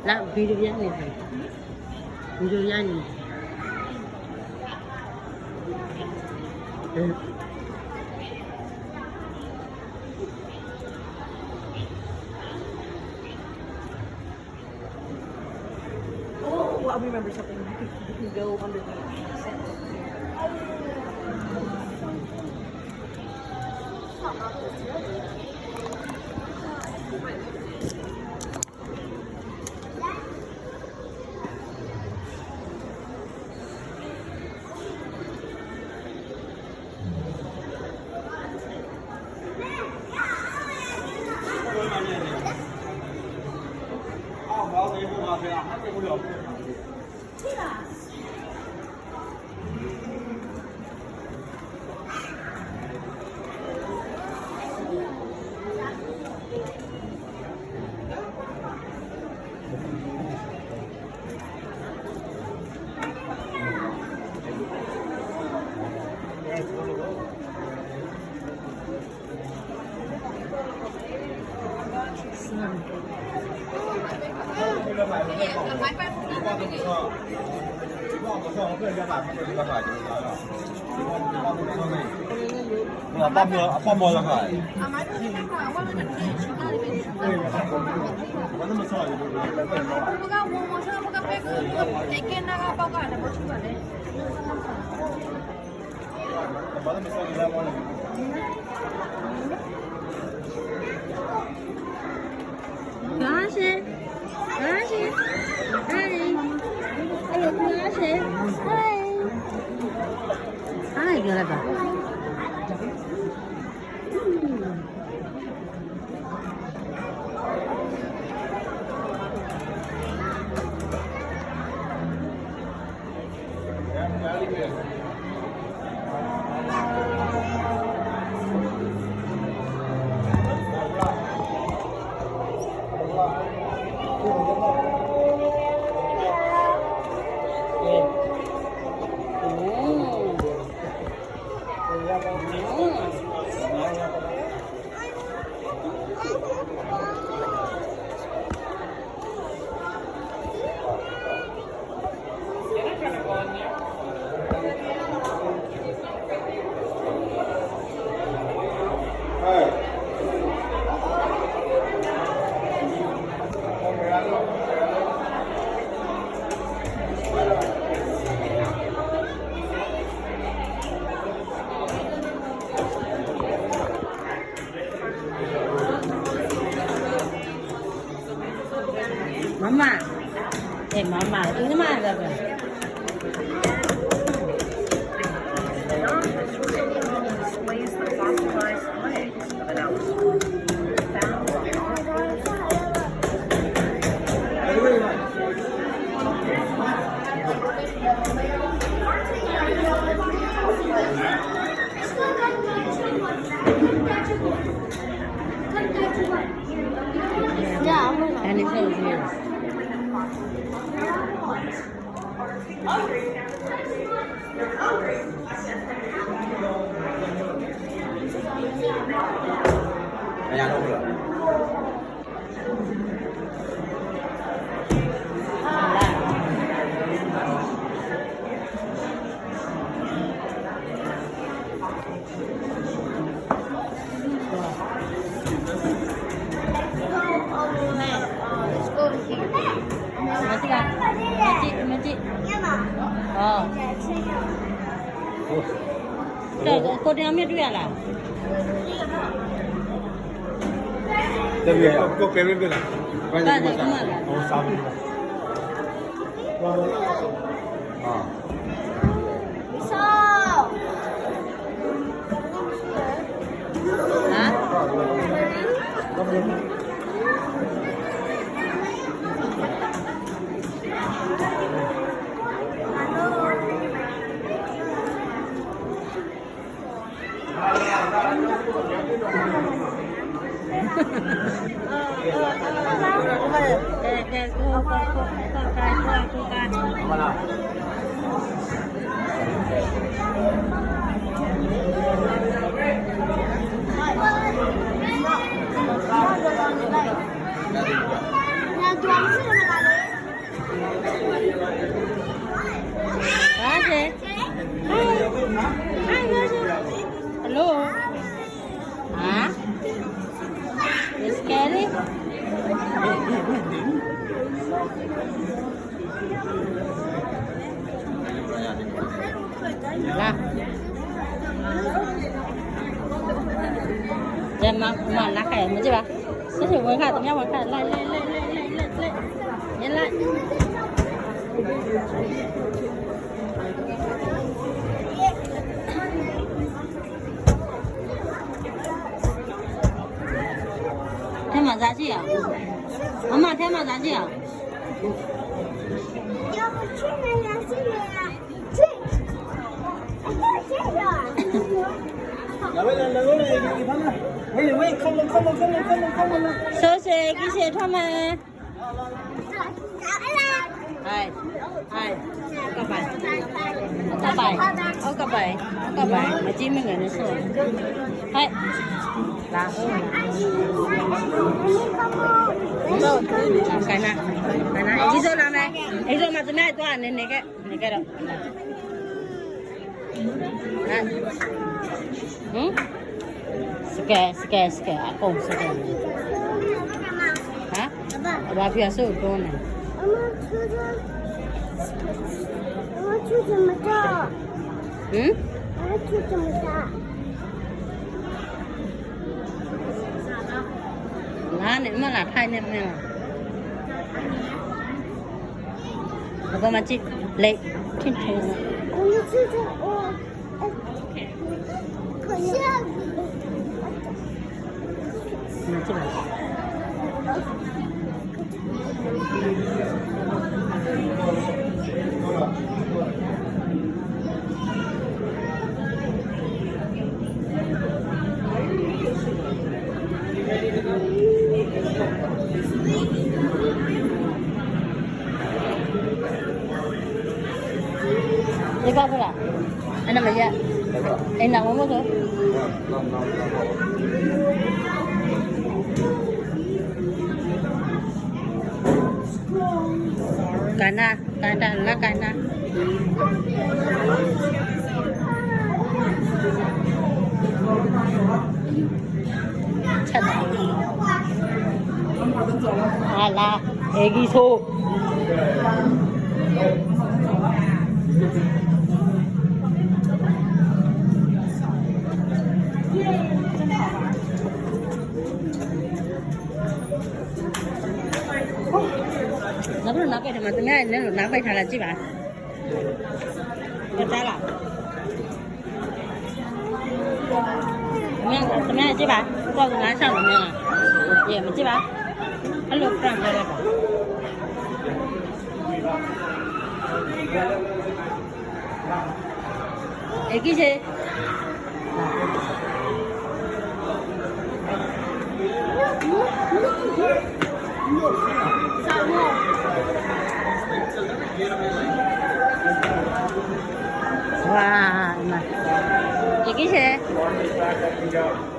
Là, puis il vient, il vient. Il vient, il vient. Oh, I remember something. You can, you can go under the Mama. Eh, mama. Ini mama. ລະ ແຕ່ມາ ມາລະໄຂ່ ມັນຊິວ່າ ຊິເຫັນເບິ່ງຄ່ະ ຕົງນີ້ເບິ່ງຄ່ະ ໄລ່ ໄລ່ ໄລ່ ເຫັນລະ. ແທ້ມາຊາຊິອະ ມາ ແທ້ມາຊາຊິອະ. はい、はい、はい。 ເອົາເຂົ້າໄປ ເອົາເຂົ້າໄປ ເອົາເຂົ້າໄປ ມາຈິ້ມເງິນໃນໂຊນ ໃຫ້ ລາ ເອົາໄປນະ ໄປນະ ເອກກິໂຊລາແມ ເອກກິໂຊມາໂຕແມ່ຕົວ ເນເນກະ ເນກະ ນະ ຫຶ? ສະແກ ສະແກ ສະແກ ອາກົງສະແກ ຫະ? ວ່າເພື່ອສູ້ໂຕນັ້ນ ຫຶ? ລາເນ ມາລາໄທເນ ແມ່ນລະ. ແລ້ວກໍມາຈິເລກ Ikaw pala. Ano ba yan? Ay, naku mo to. Kana, kana, la kana. Hala, egi so. နၢ်ပႆ နၢ်ပႆ ထႅင်ႈလႃႈ ၸီႉပႃး ၵႃႈၸႃႉလႃႈ မႅင်း မႅင်း ၸီႉပႃး ၵေႃႈ ၵႃႈၸႃႉ မႅင်း ဢေႈ မႅင်း ၸီႉပႃး ဢလူဝ်ႇ ၵႃႈၵႃႈ ဢေႈ ၵီႈၸေး။ ဝႃႈ ဢေႈ ၵီႈၸေး။